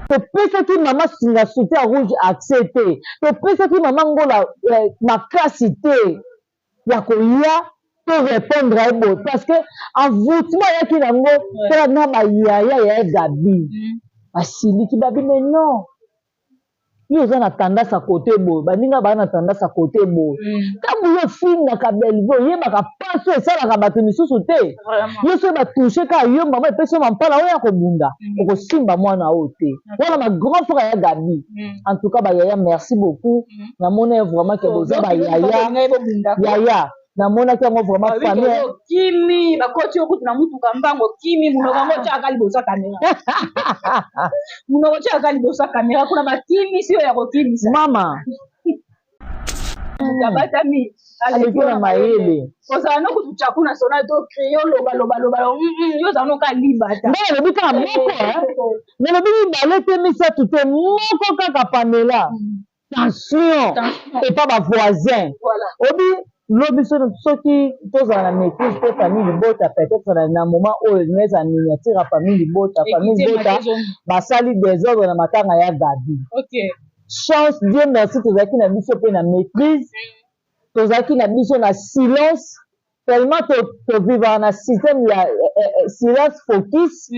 Topesaki mama singa soutien rouge accès te, topesaki mama Ngola makasi te ya koya to répondre ye boye, parce que envoûtement ayaki nango tala na bayaya ya Gabi basiliki babi. Mais non, yo oza na tendance ya kote boye, baninga baa na tendance ya kote boye. Ntango yo ofingaka Bellevue, oyebaka mpasi oyo esalaka bato misusu te. Yo soki batouche kaka yo, mama epesi yo mampala oyo ya kobunda, okosimba mwana oyo te. Wana ma grand frère ya Gabi. En tout cas bayaya, merci beaucoup. Namoni ye vraiment ke boza bayaya. Yaya, namonaki yango vraiment famille. Kimi bakoti yo kutu na mutuka mbango, kimi munoko yango otyaka liboso ya kamera, munoko otyaka liboso ya kamera kuna, bakimisi oyo ya kokimisa. Mama. Abatami. Aleki na mayele. Ozala no kutu tyaku na sona to crie, oloba loba loba, yo ozala noka libata. Nde nalobi kaka moko, nalobi mibale te, misato te, moko kaka, Pamela. Tension epa bavoisin obi lobi soki tozala na maîtrise te, famille libota peut-être na moment oyo elingi ezala miniature ya famille libota. Famille libota basali désordre na matanga ya Gabi. Chance, Dieu merci, tozalaki na biso mpe na maîtrise, tozalaki na biso na silence, tellement tovivaka na système ya silence focus.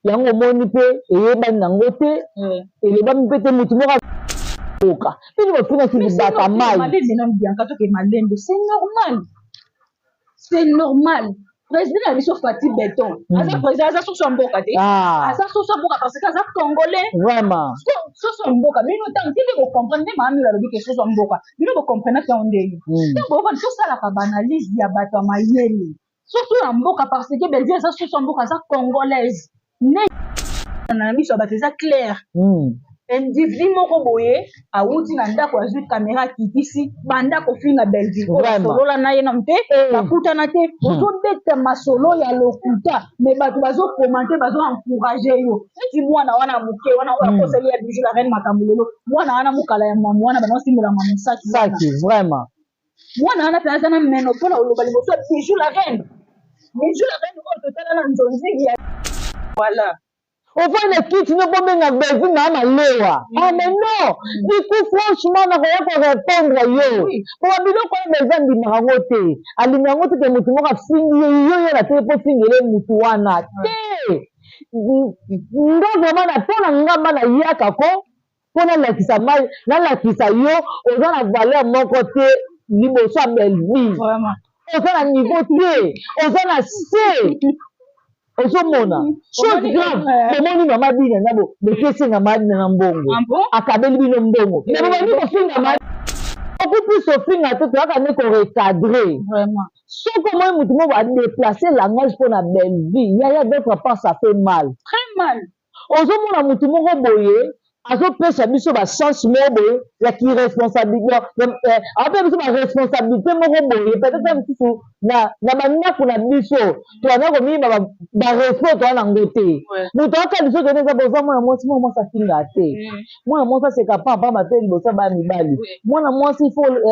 Yango omoni mpe eyebani nango te, elobami mpe te. Motu moko oka bino bafingaki libata mai. Bianca, toke malembe, c'est normal, c'est normal. Président na biso Fati Beton aza président, aza soso ya mboka te, aza soso ya mboka parce que aza Congolais. Vraiment. Soso ya mboka, bino ntango te nde bocomprendre nde maamilo alobi ke soso ya mboka, bino bocomprendre yango ndenge ntango bovandi tosalaka baanalyse ya bato ya mayele. Soso ya mboka parce que Bellevue aza soso ya mboka, aza Congolaise. Ne na miso ya bato eza clair. Individu moko boye awuti na ndako, azwi kamera, akitisi, banda kofinga Bellevue. Basolola na ye nanu te, bakutana te. Ozobeta masolo ya lokuta, mais bato bazocommenter, bazoencourager yo. Neti mwana wana moke wana oyo akoseli ya Bijou la Reine makambo lelo, mwana wana mokala ya mamu wana, banaosimbola mamu saki. Saki vraiment. Mwana wana mpe aza na meno mpona koloba liboso ya Bijou la Reine. Bijou la Reine oyo totala na nzonzigi ya voilà. Ofandi na kiti no, bobenga Bellevue maa malewa. Ah mais non, du coup franchement nakoya korépondre yo po babiloko oyo Bellevue andimaka yango te, alingaka yango te ke motu moko afingi ye, yo yo na te mpo ofingele motu wana te. Nga vraiment na mpo na ngamba nayaka ko mpo nalakisa mai, nalakisa yo oza na valeur moko te liboso ya Bellevue, oza na niveau te, oza na se. Ozomona chose grave, bomoni mama Dina na bopesi mama Dina na mbongo, akabeli bino mbongo, mais bobandi kofinga ma beaucoup plus. Ofinga te, toyaka nde korecadrer. Soki omoni motu moko adéplace langage mpo na Bellevue, yaya, d'autre part ça fait mal. Très mal. Ozomona motu moko boye azopesa biso bachance moko boye ya kiresponsabilité, apesa biso baresponsabilité moko boye. Peut-être mosusu na bandako na biso toanda komiyeba barespect toza nango te. Moto aka biso kende eza boza mwana mwasi, mwana mwasi afinga te, mwana mwasi aseka pampamba te liboso ya baya mibali, mwana mwasi faut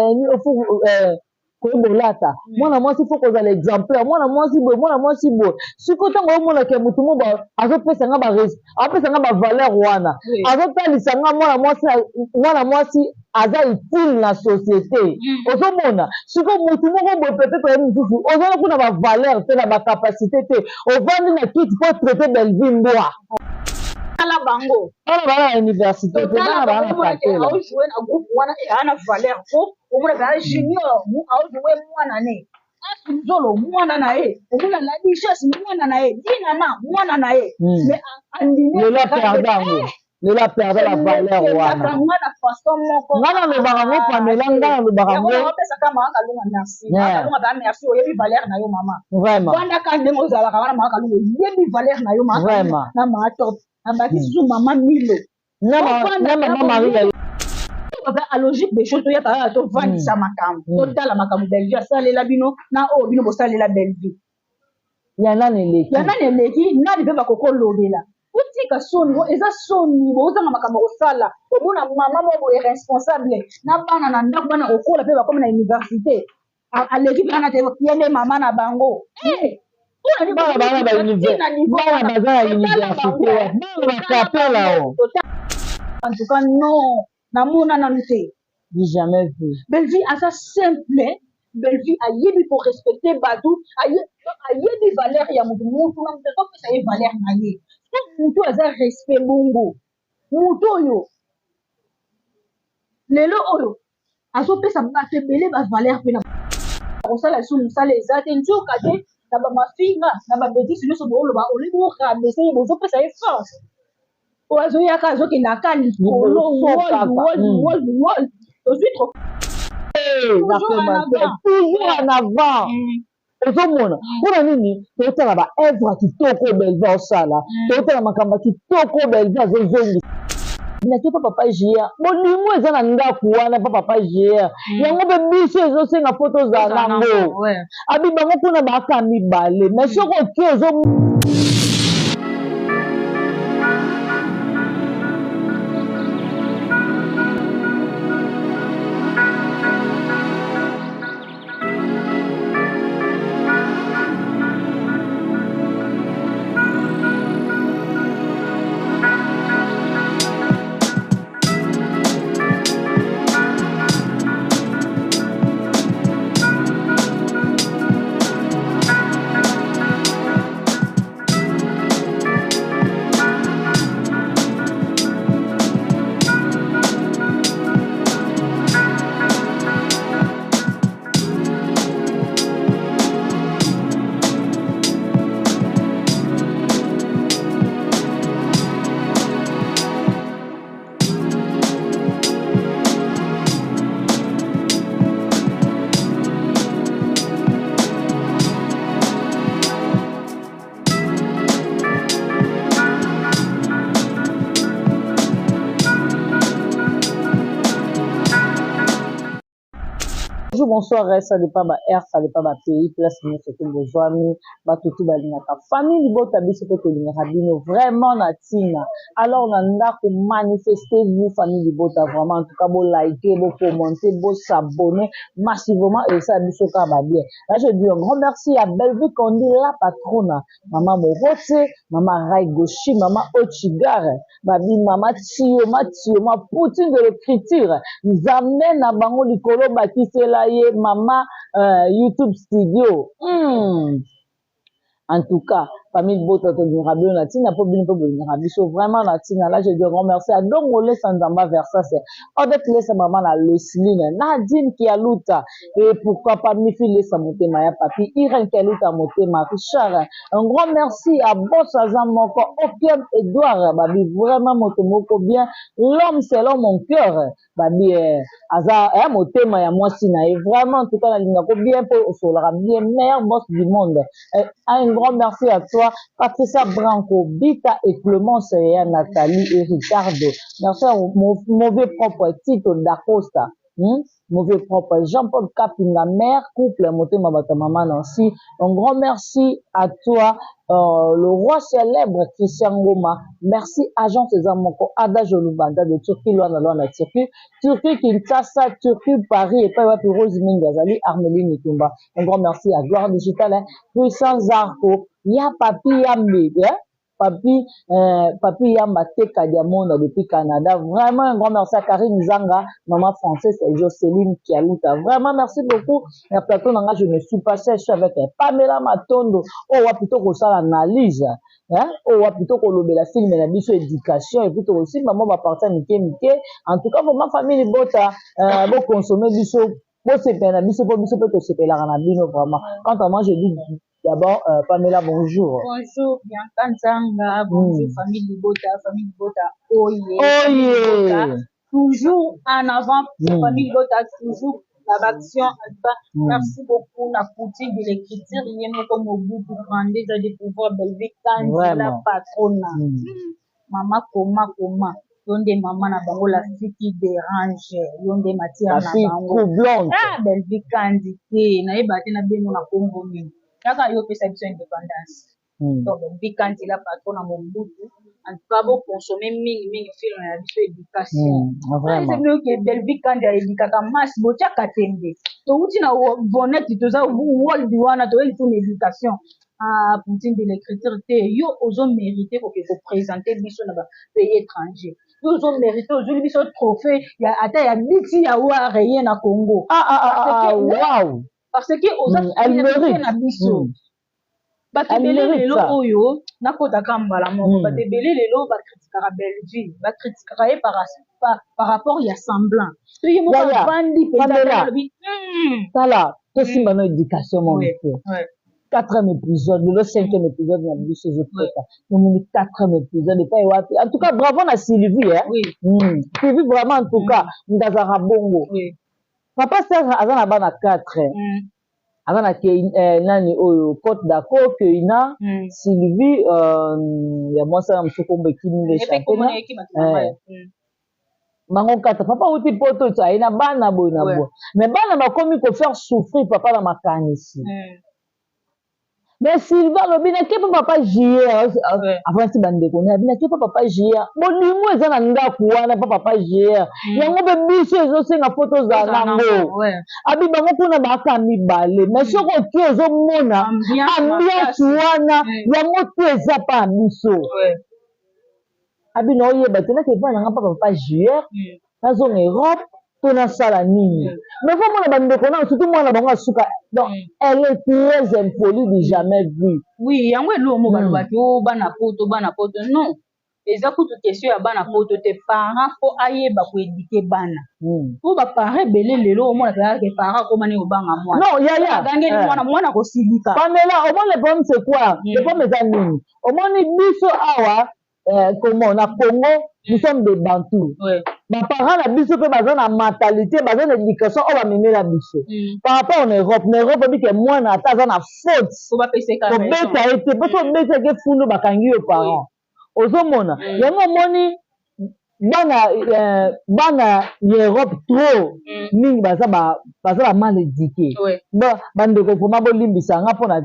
koyeba olata, mwana mwasi faut kozala exemplaire, mwana mwasi boye, mwana mwasi boye. Sikoyo ntango omonaka motu moko azopesa nga, apesa nga bavaleur wana, azotalisa nga mwana mwasi, mwana mwasi aza utile na société. Ozomona sikoyo motu moko boye, peut-être ye mosusu ozala kuna bavaleur te na bacapacité te, ovandi na kiti mpo traiter Bellevue mbwa. Tala bango. Bana bana na université te, bana bana na kapela. Aojoue na groupe wana, aa na valeur po omona kaka junior aojoue mwana ne Nzolo, mwana na ye, omona la Duchesse, mwana na ye, Dinana, mwana na ye, mais andimi. Lelo aperda yango, lelo aperda la valeur wana. Nga na façon moko. Nga nalobaka ngo, Pamela, nga nalobaka ngo. Opesaka mama Kalunga merci. Mama Kalunga ba merci, oyebi valeur na yo mama. Vraiment. Vandaka ndenge ozalaka wana, mama Kalunga, oyebi valeur na yo mama. Vraiment. Na mama Top, nabakisi su mama Milo. Na mama Marie. A logique des choses, toyaka kaka tovandisa makambo, totala makambo Bellevue asalela bino na oyo bino bosalela Bellevue. Ya nani eleki? Ya nani eleki? Nani mpe bakoki olobela? Otika soni, eza soni, bozanga makambo kosala. Omona mama moko boye responsable na bana na ndako, bana kokola mpe bakomi na université, aleki mpe wana te, ye nde mama na bango. Bana bana baza na université, bana bakapela o. En tout cas non, namona nanu te. Du jamais vu. Bellevue aza simple, Bellevue ayebi ko respecter batu, ayebi valeur ya mutu, mutu na mutu azopesa ye valeur na ye. So mutu aza respect bongo, mutu oyo lelo oyo azopesa bato ebele ba valeur mpe na kosala lisusu mosala eza te, nzoka te na bamafinga na babetise nyonso booloba olingi borabaisser ye, bozopesa ye force oyo azoyaka azokende aka likolo world world world world ozwi trop. Toujours en avant, toujours en avant. Ozomona mpona nini totala ba œuvre ya kitoko Bellevue osala, totala makambo ya kitoko Bellevue azozongisa nake mpa papa JR. Bolingo eza na ndako wana mpa papa JR, yango mpe biso ezosenga fo tozala nango. Abi bango kuna baka mibale, mais soki oke ozo Bonjour, bonsoir, ça dépend ba heure, ça dépend ba pays, place nyonso te bozwami. Bato tu balingaka famille libota, biso mpe tolingaka bino vraiment na ntina. Alors na ndako, manifestez-vous, famille libota, vraiment. En tout cas, bolike, bokommente, bosabonne massivement et ça biso kaka ba bien. Là, je dis un grand merci à Bellevue Kondi, la patrona, mama Morote, mama Rai Goshi, mama Ochigare, babi mama Tio, ma Tio, ma Poutine de l'écriture, Nzambe na bango likolo bakisela ye mama YouTube studio. En tout cas, famille libota, tolingaka bino na ntina mpo bino mpe bolingaka biso vraiment na ntina. Là, je dis un grand merci à Dongo Lesa Nzamba Versase, Odette Lesa, mama na Lesline, Nadine Kialuta et pourquoi pas Mifi Lesa Motema ya Papi, Irene Kialuta Motema, Richard. Un grand merci à Boss Azam Moko, Opium Edouard, babi vraiment moto moko bien, l'homme selon mon cœur, babi aza motema ya mwasi na ye vraiment. En tout cas, nalingako bien mpo osololaka bien, meilleur boss du monde. Un grand merci à toi Patricia Branco, Bita et Clemence ya Nathalie et Ricardo. Merci à mauvais propre Tito Dacosta, Mauvais propre Jean-Paul Kapinga, mère couple motema bato mama Nancy. Un grand merci à toi le roi célèbre Christian Ngoma. Merci agence eza moko Adage Olubanda de Turquie, Luanda Luanda Turquie, Turquie Kinshasa, Turquie Paris epai wapi Rose Mingi azali, Armeline Tumba. Un grand merci à Gloire Digital, hein, Puissant Zarko ya Papi Yambe, hein? Papi, Papi Yamba Teka Diamonda depuis Canada. Vraiment un grand merci à Karine Zanga, maman française et Jocelyne Kialuta. Vraiment merci beaucoup. Na plateau nanga, je ne suis pas seule, je suis avec Pamela Matondo. Oh wa plutôt kosala analyse, hein? Oh wa plutôt kolobela film na biso éducation et plutôt aussi maman va partir mike mike. En tout cas vraiment famille libota, bo consommer biso, bo sepela na biso po biso pe tosepelaka na bino vraiment. Quant à moi, je dis d'abord, Pamela, bonjour. Bonjour, Bianca Nzanga. Bonjour, famille Libota, famille Libota, oye. Oye. Toujours en avant, famille Libota, toujours la action. Merci beaucoup, la poutine de l'écriture, Yemoko Mobutu, grandeur de pouvoir, Bellevue, Kandi, la patronne. Mama, koma, koma. Yo nde mama na bango, la fille qui dérange, yo nde matière na bango. Ah, Bellevue Kandi te, nayeba te na bengo na kombo nini. Kaka yo opesa biso indépendance. Donc Bellevue Kandi, la patronne na Mobutu. En tout cas, boconsommer mingi mingi film na biso éducation. Vraiment. Ke Bellevue Kandi aéduquaka masse, botiaka tembe. Touti na bonnet, toza world wana, toyeli tuna éducation. Ah, Poutine de l'écriture te, yo ozomérite koke koprésente biso na bapays étranger. Yo ozomérite, ozwili biso trophée ya ata ya biti ya ware ye na Congo. Ah, ah, ah, ah, wow. Parce que oza fierté na biso. Bato ebele lelo oyo, nakotaka mbala moko, bato ebele lelo bakritikaka Belleville, bakritikaka ye par rapport ya semblant. To ye moko avandi mpenza, alobi: Tala, tosimba no éducation mo moke. Quatrième épisode lelo, cinquième épisode na biso ezokota, tomoni quatrième épisode epai wapi? En tout cas, bravo na Sylvie, eh? Sylvie vraiment, en tout cas, moto azalaka bongo. Papa Serge aza na bana 4, aza na nani oyo, Côte d'Aco, Keina, Sylvie, ya mwasi wana mosusu kombo ekimi, le bango kata. Papa auti Poto, aye na bana boye na boye, mais bana bakomi kofaire souffrir papa na makanisi. Mais Sylvain alobi: "Nake mpo papa JR." Avandi bandeko na abi: "Nake mpo papa JR, bolingo eza na ndako wana mpo papa JR yango mpe biso ezosenga fo tozala nango." Abi bango kuna baka mibale, mais soki okie, ozomona ambiance wana yango te eza pa ya biso. Abi na oyeba te, nake epai nanga mpa papa JR, nazonga Europe to nasala nini? Mais fo mona bandeko na, surtout mwana bango asuka. Donc elle est très impolie, du jamais vu. Oui, yango eloko mo balobaki o bana Poto, bana Poto. Non, eza kutu question ya bana Poto te. Parent fo ayeba koéduquer bana, po baparent ebele lelo omona kaka parent akomani kobanga mwana. Non, yaya. Agangeli mwana, mwana kosilika. Pamela, omoni, le problème, c'est quoi? Le problème eza nini? Omoni biso awa, comment, na Congo, nous sommes des Bantous. Baparent na biso mpe baza na mentalité, baza na éducation oyo bamemela biso. Par rapport en Europe, na Europe obike mwana ata aza na faute, kobeta ye te, mpo so obetaki efundo, bakangi yo parent. Ozomona yango, omoni bana ya Europe trop mingi baza bamal éduqué. Bandeko, vraiment bolimbisa nga mpona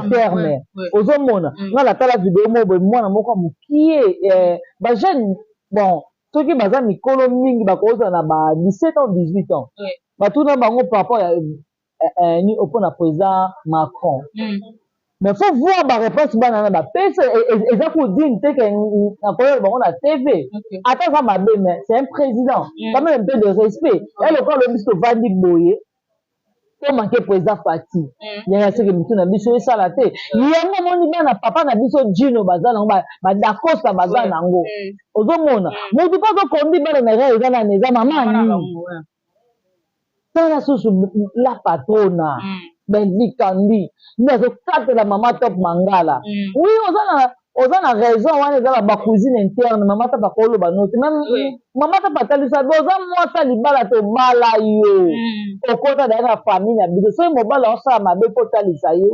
terme. Ozomona, nga natala video moko boye, mwana moko ya mokie, bajeune, bon, soki baza mikolo mingi, bakozala na ba 17 ans, 18 ans, batuna bango par rapport ya ni mpona président Macron. Mais faut voir baréponse bana na bapesa, eza kodigne te ke nakoyela bango na TV. Ata aza mabe, mais c'est un président, quand même un peu de respect. Ya lokola alobi biso tovandi boye, tomanke président Fati ndenge soki mitu na biso esala te. Yango omoni bana papa na biso Jino baza nango, badakosa baza nango. Ozomona motu mpo azokondi bana na erreur, eza nani? Eza mama nini? Tala susu la patrona Belvi Kandi nde azokatela mama Top Mangala. Oui, oza na raison wana, eza na bacousine interne. Mama Top akoloba no te. Mama Top atalisa be oza mwasi libala, tobala yo, okota daye na famille na biso. Soki mobali osala mabe mpo otalisa ye,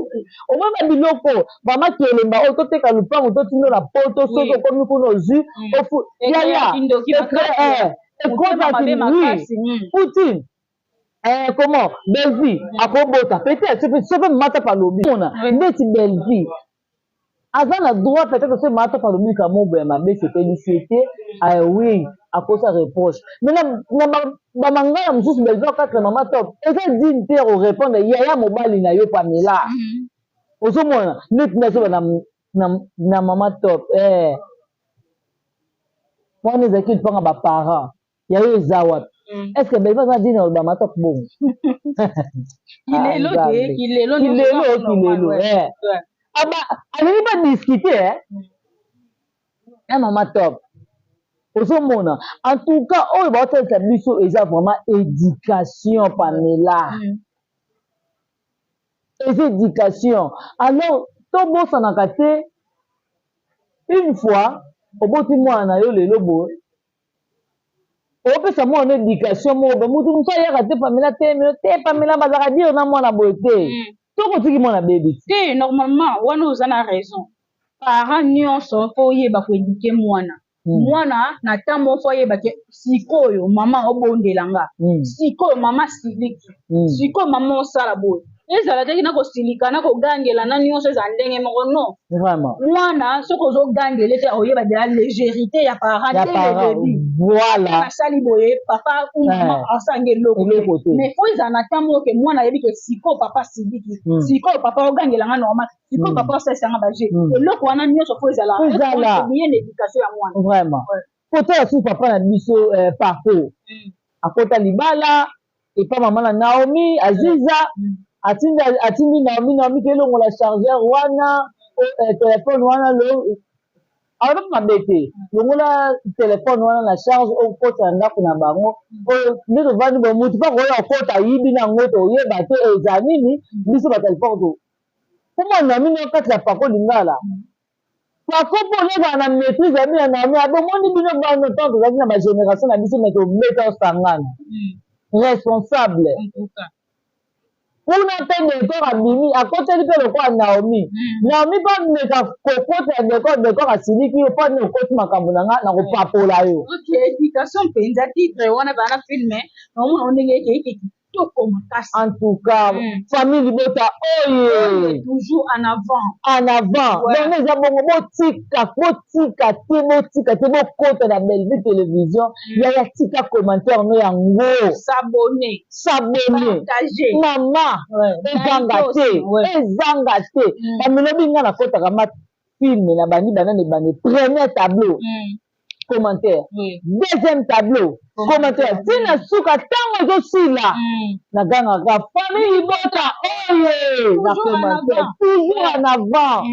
omoni babiloko bamakelemba oyo toteka lupango, totindo na Poto. Soki okomi kuna, ozwi yaya ekotaki. Oui, Poutine, comment, Bellevue akobota peut-être soki mama Top alobi mona ndeti Bellevue aza na droit. Peut-être soki mama Top alobi likambo boye mabe, sepelisi ye te, oui, akosa reproche. Mais na bamangala mosusu Bellevue akatela mama Top, eza digne te ya korépondre yaya mobali na yo. Pamela, ozomona neti nazoba na mama Top, wana ezalaki lipanga baparent ya yo, eza wapi? Est ce que Bellevue aza digne aloba mama Top bongo? Kilelo te, kilelo, kilelo alingi badiscute ya mama Top. Ozomona, en tout cas, oyo baotalisa biso eza vraiment éducation. Pamela, eza éducation. Alors tobosanaka te, une fois oboti mwana na yo lelo boye, opesa mwana éducation moko boye, mutu mosu ayaka te. Pamela te, te, Pamela, bazalaka dire na mwana boye te. Soki otiki mwana bebi. Te, normalement wana oza na raison. Parent nyonso fo oyeba koéduquer mwana. Mwana na ntango fo oyeba ke sikoyo mama obondela nga, sikoyo mama siliki, sikoyo mama osala boye. Ezala teki na kosilika na kogangela na nyonso, ezala ndenge moko, non. Vraiment. Mwana, soki ozogangela te, oyeba de la légèreté ya parent ya dès le parent début. Voilà. Asali boye, papa ou mama asangi eloko te. Eloko te. Mais faut ezala na ntango oyo ke mwana ayebi ke sikoyo papa asiliki, sikoyo papa ogangelanga normal, sikoyo papa osalisanga baje. Eloko wana nyonso faut ezala Faut ezala. contribuer na éducation ya mwana. Vraiment. Kotala su papa na biso, parcours akota libala epa mama na Naomi Aziza, atindi Naomi, Naomi ke elongola chargeur wana, telefone wana, alobi mabe te, longola telefone wana na charge, okota na ndako na bango. Oyo nde tovandi boye, mutu mpa koya okota, ayibi nango, toyeba te eza nini. Biso batelefone to mpo Naomi na kati ya pako lingala pako, mpo ozala na maîtrise ya bino. Naomi abomoni bino bano, ntango tozalaki na bagénération na biso, me tobeta osangana responsable. En tout cas. Kuna mpe Décor abimi, akoteli mpe lokola Naomi. Naomi mpe ameka kokota ya Décor, Décor asiliki yo mpo ani okoti makambo na nga na kopapola yo. Ok, éducation mpenza, titre wana bana film, naomona ndenge eke eke kitoko makasi. En tout cas, famille libota oye. Toujours en avant. En avant. Bongo eza bongo, botika, botika te, botika te, bokota na Bellevue Télévision. Yaya, tika commentaire no yango. S'abonner. S'abonner. Partager. Mama, ezanga te, ezanga te. Bamilobi nga nakotaka ma film na bandi banani ebandi, premier tableau, commentaire, deuxième tableau, commentaire, ntina suka. Ntango ezosila, nagangaka famille libota oye na commentaire, toujours en avant.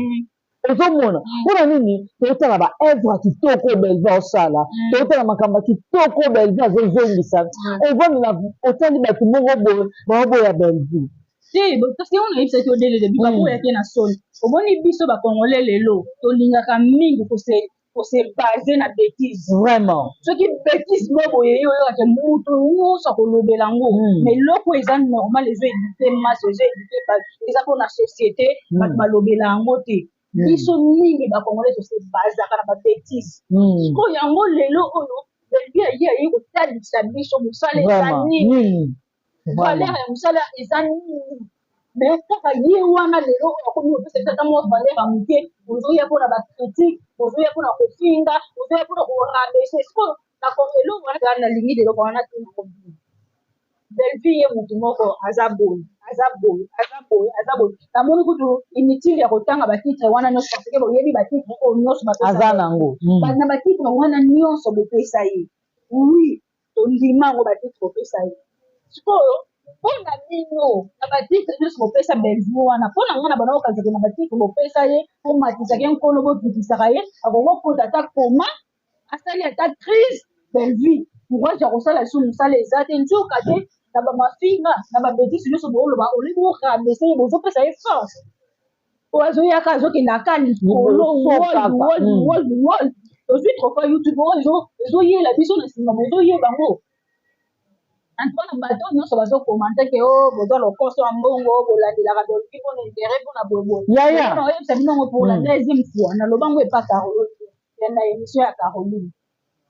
Ozomona mpona nini? Totala baœuvre ya kitoko Bellevue osala, totala makambo ya kitoko Bellevue azozongisa. Ovandi otali bato moko boye baoboya Bellevue. Te, parce que wana oyebisaki yo dès le début, baboyaki na soni. Omoni, biso bacongolais lelo tolingaka mingi kose baser na bétise. Vraiment. Soki bétise mo boye, ye oyokake mutu nyonso akolobela yango. Mais eloko eza normal, ezo éduquer masse, ezo éduquer bato, eza mpona société, bato balobela yango te. Biso mingi bacongolais tose bazaka na babétise. Sikoyo yango lelo oyo Bellevue aye, aye kotalisa biso mosala eza nini, valeur ya mosala eza nini. Mais kaka ye wana lelo oyo akomi kopesa biso ata mwa valeur ya moke, ozoya mpona bacritique, ozoya mpona kofinga, ozoya mpona korabaisser. Sikoyo eloko wana kaka nalingi lelo wana tunango bino. Bellevue ye motu moko aza boye, aza boye, aza boye, aza boye. Namoni kutu inutile ya kotanga batitre wana nyonso, parce que boyebi batitre oyo nyonso. Aza nango. Na batitre wana nyonso bopesa ye, oui, tondima yango, batitre bopesa ye. Sikoyo mpona bino, na batitre nyonso bopesa Bellevue wana, mpona nga na bana okazaki na batitre bopesa ye, bomatisaka ye nkolo, bokitisaka ye, akokokota ata koma asali ata crise, Bellevue courage ya kosala lisusu mosala eza te. Nzoka te na bamafinga na babétise nyonso booloba, olingi borabaisser ye, bozopesa ye force oyo azoyaka, azokende aka likolo. Wol wol wol wol, tozwi trophée YouTube oyo ezoyela biso na nsima, bozoyeba yango. Antoine, bato nyonso bazocommenter ke o bozwa lokoso ya mbongo, bolandelaka Bellevue mpona intérêt, mpona boyeboye. Oyebisa bino yango pour la deuxième fois, naloba ngo epa Caroline na émission ya Caroline.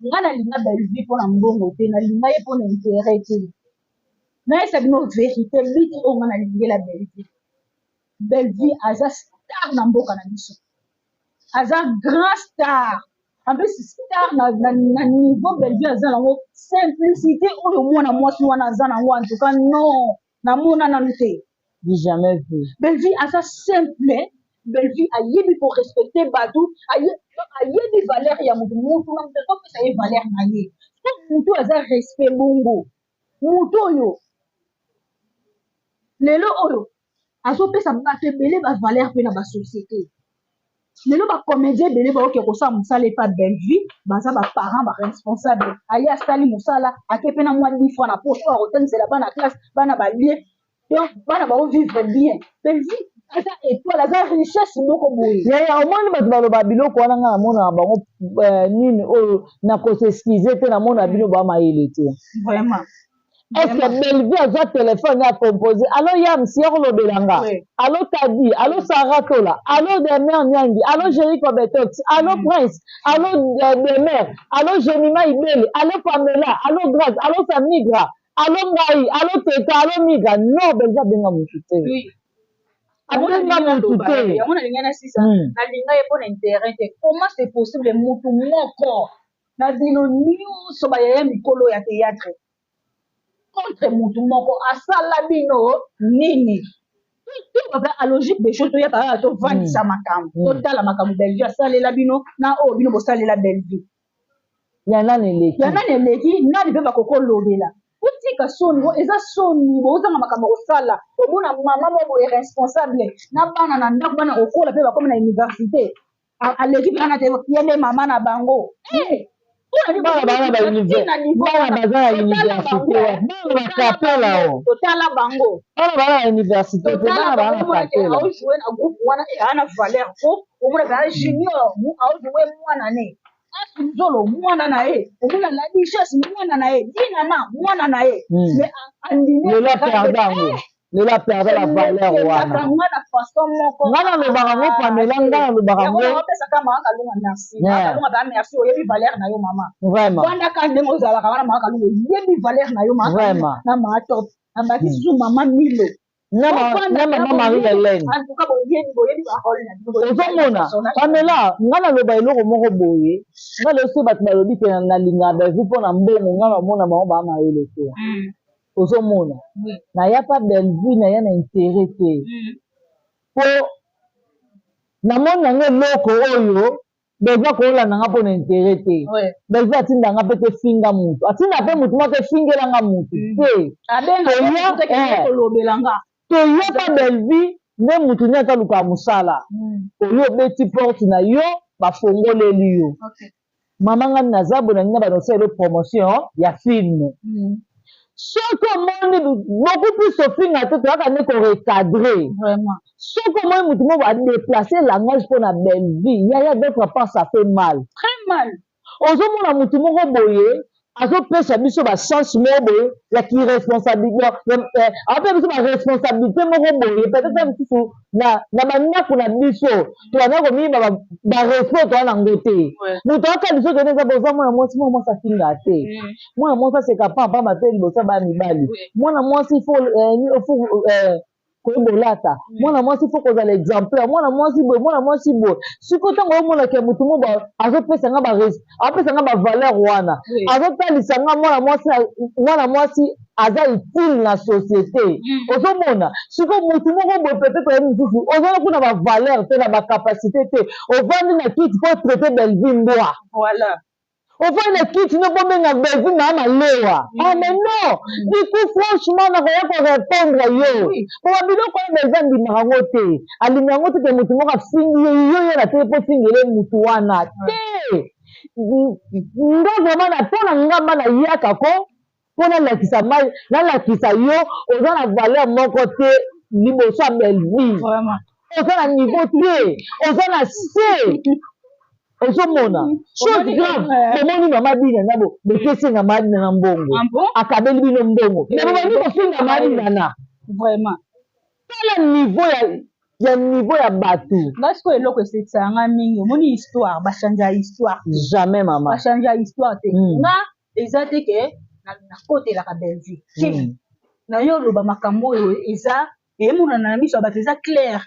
Nga nalinga Bellevue mpona mbongo te, nalinga ye mpona intérêt te. Nayesa bino vérité, biti oyo nga nalingela Bellevue, Bellevue aza star na mboka na biso, aza grand star. En plus star na niveau Bellevue aza nango, simplicité oyo mwana mwasi wana aza nango, en tout cas non, namona nanu te. Du jamais vu. Bellevue aza simple, Bellevue ayebi korespecter bato, ayebi valeur ya motu, motu na motu azopesa ye valeur na ye. So motu aza respect bongo, motu oyo lelo oyo azopesa bato ebele bavaleur mpe na basociété. Lelo bacomédien ebele baoke kosala mosala epa Bellevue, baza baparent, baresponsable. Aye asali mosala, ake mpe na mwa 10 fois na poche oyo akotangisela bana classe, bana balie, donc bana baovivre bien. Bellevue aza étoile, aza richesse moko boye. Yaya, omoni bato baloba biloko wana, nga namonaka bango nini oyo, nakos'excuser te, namona bino bamayele te. Vraiment. Est ce que Bellevue azwa telefone ya compose: "Allo Yamsi, ya kolobela nga, allo Tadi, allo Sara Tola, allo Demer Nyangi, allo Jerico Betox, allo Prince, allo Demer, allo Jemima Ibele, allo Pamela, allo Grace, allo Samigra"? Alo ngai, alo teta, alo mika, non, Bellevue abenga mutu te. Abenga mutu te. Yango nalinga nasisa, nalinga ye mpo na intérêt te. Comment c'est possible mutu moko na bino nyonso bayaya mikolo ya théâtre contre mutu moko, asala bino nini? A logique des choses, toyaka kaka tovandisa makambo, totala makambo Bellevue asalela bino na oyo bino bosalela Bellevue. Ya nani eleki? Ya nani eleki? Nani mpe bakoki olobela? Otika soni, eza soni, bozanga makambo kosala. Omona mama moko boye responsable na bana na ndako, bana kokola mpe bakomi na université, aleki mpe wana te, ye nde mama na bango. Bana baza na université, bana bakapela o. Totala bango. Bana baza na université te, bana baza na kapela. Aojoue na groupe wana, aa na valeur po omona kaka junior aojoue mwana ne Nzolo, mwana na ye, omona la duchesse, mwana na ye, Dinana, mwana na ye. Mais andimi. Lelo aperda yango, lelo aperda la valeur wana. Nga na façon moko. Nga nalobaka ngo, Pamela, nga nalobaka ngo. Opesaka Mama Kalunga merci. Mama Kalunga ba merci, oyebi valeur na yo mama. Vraiment. Vandaka ndenge ozalaka wana, Mama Kalunga, oyebi valeur na yo mama. Vraiment. Na mama top abaki susu, mama Milo. Na mama Marie Helène. En tout cas boyebi, boyebi barole na bino. Ozomona, Pamela, nga naloba eloko moko boye. Nga lelo soki bato balobi ke nalingaka Bellevue mpo na mbongo, nga namona bango baa mayele te. Ozomona, naya pa Bellevue, naya na intérêt te, mpo namoni nango eloko oyo Bellevue akolanda nga mpo na intérêt te. Bellevue atinda nga mpe te finga mutu, atinda mpe mutu moko efingela nga mutu te. Toyoka Bellevue nde mutu nde ata alukaka mosala, oyo obeti porte na yo, bafongoleli yo. Mama, ngani naza boye, nalingi na bana osalelo promotion ya film. Soki omoni beaucoup plus ofinga te, toyaka nde korecadre. Soki omoni motu moko adéplace langage mpo na Bellevue, yaya, d'autre part ça fait mal. Très mal. Ozomona motu moko boye azopesa biso bachance moko boye ya kiresponsabilité, apesa biso baresponsabilité moko boye. Peut-être mosusu na bandako na biso tobanda komiyeba barespect toza nango te. Moto aka biso kende eza boza mwana mwasi, mwana mwasi afinga te, mwana mwasi aseka pamba te liboso ya bana mibali, mwana mwasi faut koyeba olata, mwana mwasi faut kozala exemplaire, mwana mwasi boye, mwana mwasi boye. Sikoyo ntango omonaka motu moko azopesa nga, apesa nga bavaleur wana, azotalisa nga mwana mwasi, mwana mwasi aza utile na société. Ozomona sikoyo motu moko boye, peut-être oyebi mosusu ozala kuna bavaleur te, na bacapacité te, ovandi na kiti mpo traite Bellevue mbwa. Ofandi na kiti no bobenga Bellevue maa malewa. Ah mais non, du coup franchement nakoya korépondre yo po babiloko oyo Bellevue andimaka yango te, alingaka yango te ke motu moko afingi ye, yo ye na te mpo ofingele motu wana te. Nga vraiment na mpo na ngamba nayaka ko mpo nalakisa mai, nalakisa yo oza na valeur moko te liboso ya Bellevue, oza na niveau te, oza na se. Ozomona chose grave, bomoni mama Dinana, bo bopesi mama Dinana mbongo, akabeli bino mbongo, mais bobandi kofinga mama Dinana. Vraiment. Tala niveau ya niveau ya bato. Nga sikoyo eloko esekisaka nga mingi, omoni histoire, bachange ya histoire. Jamais, mama. Bachange ya histoire te. Nga eza te ke nakotelaka Bellevue te. Na yo oloba makambo oyo eza emonana na miso ya bato, eza clair.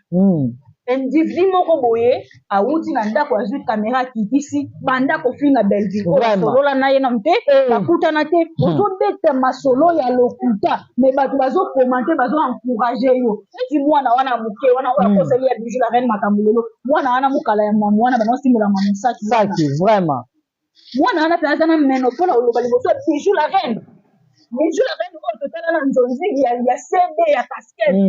Individu moko boye awuti na ndako, azwi kamera, akitisi, banda kofinga Bellevue. Osolola na ye nanu te, bakutana te, ozobeta masolo ya lokuta, mais bato bazocommenter, bazoencourage yo. Neti mwana wana moke wana oyo akosali ya Bijou la Reine makambo lelo, mwana wana mokala ya mamu wana, banaosimbola mamu saki. Saki, vraiment. Mwana wana mpe aza na meno mpona koloba liboso ya Bijou la Reine. Bijou la Reine oyo totala na nzonzingi ya CD ya casquette.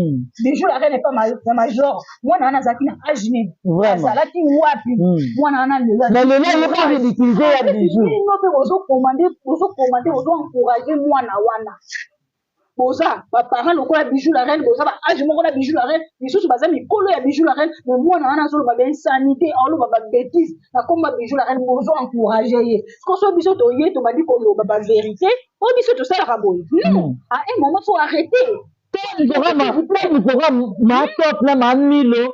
Bijou la Reine epa ya major, mwana wana azalaki na age nini? Azalaki wapi mwana wana lelo? Mais lelo ayoka ridiculiser ya Bijou. Bino mpe bozocommenter, bozocommenter, bozoencourage mwana wana. Boza baparent lokola Bijou la Reine, boza baage moko na Bijou la Reine, misusu baza mikolo ya Bijou la Reine, mais mwana wana azoloba bainsanité, aoloba babêtise na komba Bijou la Reine, bozo encourage ye. Sikoso biso toye tobandi koloba bavérité oyo biso tosalaka boye, non, à un moment faut arrêter. Mikoka ma top na ma Milo,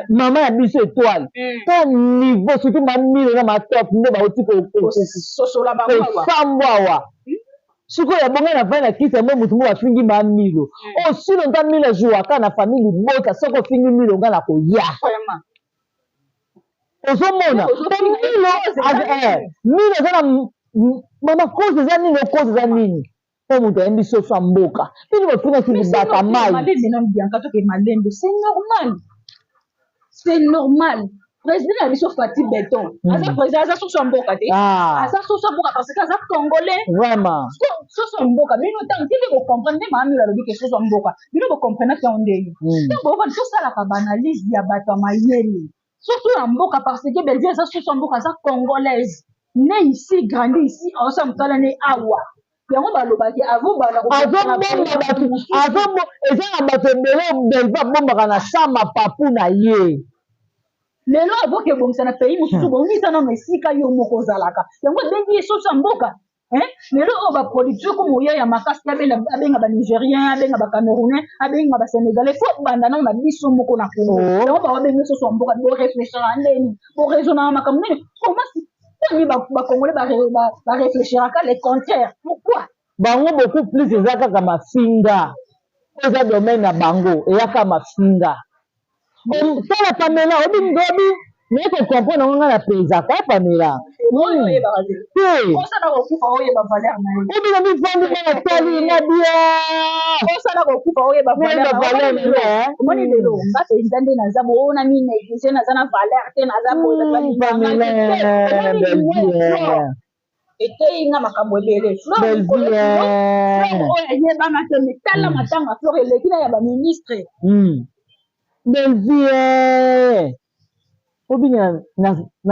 mama ya biso étoile to niveau, surtout ma Milo na ma top nde bauti kososola bango kosambwa awa. Sikoyo ya bonga na vai na kiti yango, motu moko afingi ma Milo. Oyo silo nga Milo azwaka na famille libota, soki ofingi Milo, nga na koya. Ozomona po Milo, Milo aza na mama. Cause eza nini? Cause eza nini? Mpo moto ayembi soso ya mboka, bino bofingaki libata mai. Malembe nano, Bianca, toke malembe, c'est normal, c'est normal. Président na biso Fati Beton aza président, aza soso ya mboka te. Aza soso ya mboka parce que aza Congolais. Soso ya mboka, bino ntango tinde bocomprendre nde maa Milo alobi ke soso ya mboka, bino bocomprendre yango ndeni? Ntango boyokani, tosalaka baanalyse ya bato ya mayele. Soso ya mboka parce que Bellevue aza soso ya mboka, aza Congolaise, né ici, grandi ici, aosala mosala ne awa. Yango balobaki azobanda. Azobomba bato, eza na bato ebele Bellevue abombaka na sa mapapu na ye. Lelo azoki ebongisa na pays mosusu, bongisa nano esika yo moko ozalaka. Yango ebengi ye soso ya mboka. Lelo oyo baproduction komo oya ya makasi, abenga Banigérien, abenga Bacamerounais, abenga Basénégalais, fo banda nano na biso moko na Congo. Yango bawabengi soso ya mboka. Boréfléchiraka ndeni? Boraisonnaka makambo nini? Comment poni Bacongolais baréfléchiraka le contraire? Pourquoi? Bango beaucoup plus eza kaka mafinga. Eza domaine na bango, eyaka mafinga. Tala Pamela, obi ngobi naye kocomprendre yango. Ngai napezaka Pamela te. Obi na mivandi, nga natali nga bia. Osala kokufa, oyeba valeur. Omoni lelo nga mpenza nde naza boona mi néglige, naza na valeur te, naza. Pamela. Eteyi nga makambo ebele. Flore oyo ayebana te, me tala matanga Flore eleki na ya baministre. Bellevue, obi na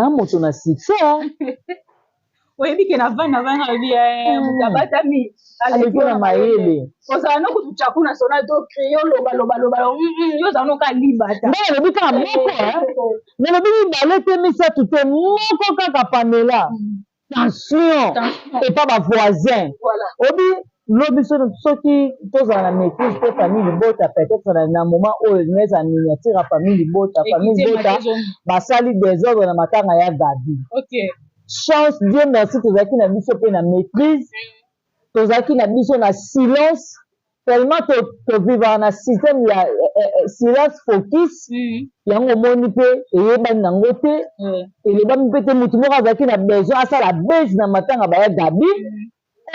moto na succès. Oyebi ke na vandi, na vandi, oyebi moto abatami. Aleki na mayele. Ozala no kutu tyaku national to crie, oloba loba loba, yo ozala no ka libata. Ngai nalobi kaka moko, nalobi mibale te, misato te, moko kaka, Pamela. Tension epa bavoisin. Obi lobi soki tozala na maîtrise te, famille libota peut-être na moment oyo elingi ezala miniature ya famille libota. Famille libota basali désordre na matanga ya Gabi. Chance, Dieu merci, tozalaki na biso mpe na maîtrise, tozalaki na biso na silence, tellement tovivaka na système ya silence focus. Yango omoni mpe eyebani nango te, elobami mpe te. Motu moko azalaki na besoin asala base na matanga baya Gabi